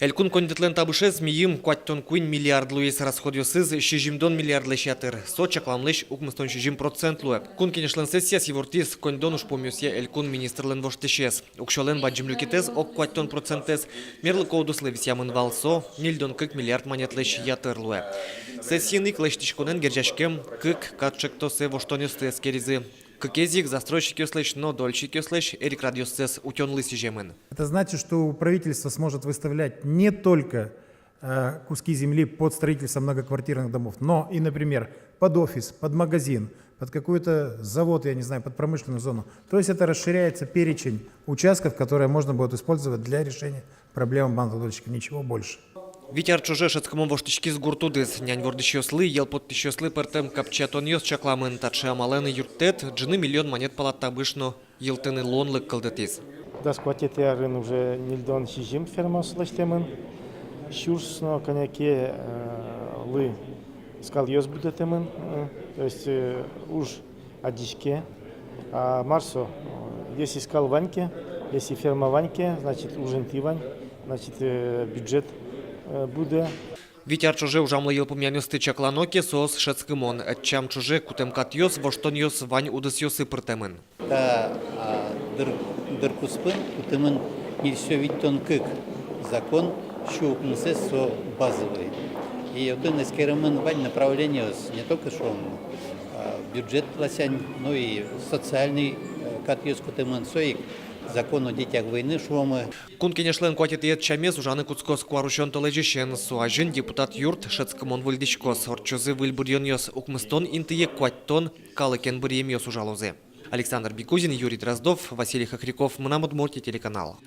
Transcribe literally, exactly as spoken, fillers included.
Элькун коньдэтлэн табышез мийым куатьтон куинь миллиард луиз, расходъёсыз сизьымдон миллиардлэсь ятыр. Со чакламлэсь укмыстон сизьым процент луэ. Кун Кенешлэн сессияз ивортӥз коньдон ужпумъёсъя элькун министрлэн воштӥсез. Уксёлэн бадӟым люкетэз, ог куатьтон процентэз, мерлыко удыслы висъямын вал, со ньыльдон кык миллиард манетлэсь ятыр луэ. Сессиын ик лэсьтӥськонэн герӟаськем кык кат чектосэ воштонъёсты эскеризы. Кыкез ик застройщикъёслэсь но дольщикъёслэсь эрикрадъёссэс утёнлы сӥземын. Это значит, что правительство сможет выставлять не только э, куски земли под строительство многоквартирных домов, но и, например, под офис, под магазин, под какой-то завод, я не знаю, под промышленную зону. То есть это расширяется перечень участков, которые можно будет использовать для решения проблемы малодольщиков. Ничего больше. Вить ар ӵоже шӧдскымон воштӥськиз гурт удыс. Нянь вордӥсьёслы, йӧл поттӥсьёслы пӧртэм капчиятонъёс чакламын. Таӵе амалэн юрттэт ӝыны миллион манет пала табыш но йылтыны луонлык кылдытӥз. Дас куатетӥ арын уже ньыльдон сизьым фермаос лэсьтэмын. Сюрс но кӧня ке, э, лы скалъёс будэтэмын, э, то есть, э, уж адӟиське. А мар со, э, если скал вань ке, если ферма вань ке, значит, уж инты вань, значит, э, бюджет, э, будэ. Вить ар ӵоже ужамлы йылпумъянъёсты чаклано ке, соос шӧдскымон. Ӧтчам ӵоже кутэм катъёс, воштонъёс вань удысъёсы пыртэмын. Та, а, дыр, дыр куспын кутэмын ньыльсё витьтон кык закон, сю укмысэз со базовый. И отын эскеремын вань направлениос, не только, шуом, а, бюджет ласянь, но и социальный, э, катъёс кутэмын, со ик закон о детях войны, шуомы. Кун Кенешлэн куатетӥ ӧтчамез ужаны кутскоз куарусён толэзьысен. Со азьын депутат юрт шӧдскымон выльдӥськоз. Ортчозы выль быръёнъёс, укмыстон интые куатьтон калыкен быръемъёс ужалозы. Александр Бекузин, Юрий Дроздов, Василий Хохряков, «Мынам Удмуртие» телеканал.